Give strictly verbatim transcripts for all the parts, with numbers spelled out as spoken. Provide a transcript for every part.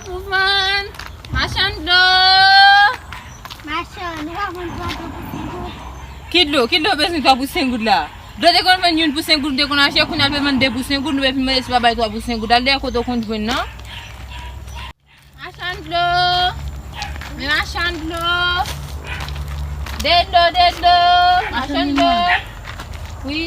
Pou vann, machann dlo. Machann, nou pa vann dlo pou senk goud? Ki dlo? Ki dlo bezwen twa pou senk goud la? Dlo te konn vann youn pou senk goud, nou te konn achte, kounye a l pe vann de pou senk goud, nou epi mande si pa bay twa pou senk goud. Al dèyè kote w konn jwenn nan. Machann dlo. Men machann dlo. De dlo, de dlo. Machann dlo. Wi.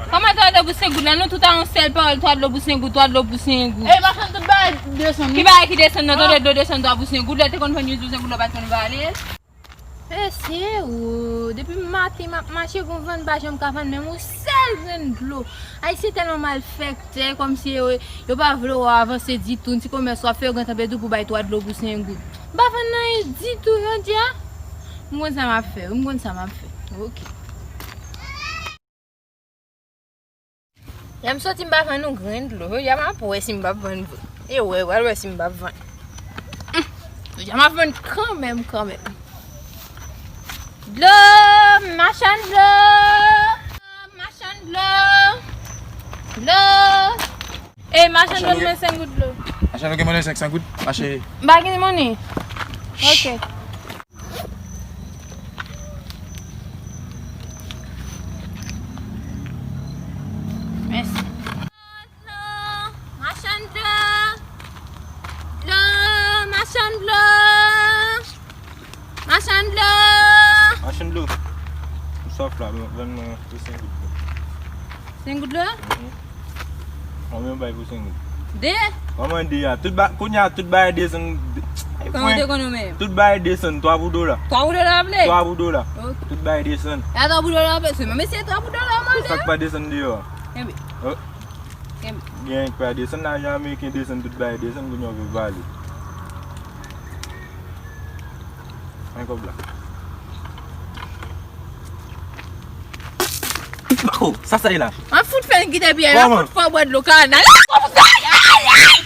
Kòman twa dlo pou senk goud la? Nou tout a yon sèl pawòl, twa dlo pou senk goud, twa dlo pou senk goud. E machann tout bagay desann, wi. Ki bagay ki desann nan? Tande dlo desann twa pou senk goud, lè te konn vann youn pou senk goud la, w pa t konn vale l? Mesye, o, depi maten m ap mache, gon vann pa janm ka vann, menm yon sèl grenn dlo. Ayisyen tèlman malfektè, kòmsi yo, yo pa vle w avanse ditou. Ti komès w ap fè, yo gentan pe di w pou bay twa dlo pou senk goud. M pa vann anyen ditou jodi a. M konn sa m ap fè, wi, m konn sa m ap fè. Oke. Lè m soti, m pa vann yon grenn dlo. Jodi a m ap wè si m p ap vann vre. E wè, pral wè si m p ap vann. Hum. Jodi a m ap vann kanmenm, kanmenm. Dlo, machann dlo. Machann dlo. Dlo. Ey, machann dlo, ban mwen senk goud dlo. Machann dlo, ban mwen senk goud. Mache. M pa gen monnen. Oke. Mèsi. Dlo, machann dlo. Dlo, machann dlo. Machann dlo. Machann dlo. M swaf la, vann mwen pou senk goud dlo. Senk goud dlo? Mhm. Konbyen w bay pou senk goud? De. Kòman de a? Tout ba-, kounye a tout bagay desann. Kòman w te konn ou menm? Tout bagay desann, twa pou dola. Twa pou dola w ap vle? Twa pou dola. Ok. Tout bagay desann. E a twa pou dola w ap vle? Se menm mesye twa pou dola w mande. Sa k pa desann deyò a? Kenbe. Oh. Kenbe. Gen k pa desann, lajan ameriken desann, tout bagay desann, kounye a w vle vale. Pran kòb la. Oh, sa sa ye la? M ap fout fè l kite pye, m ap fout fè w bwè dlo kanal. Ay, ay, ay!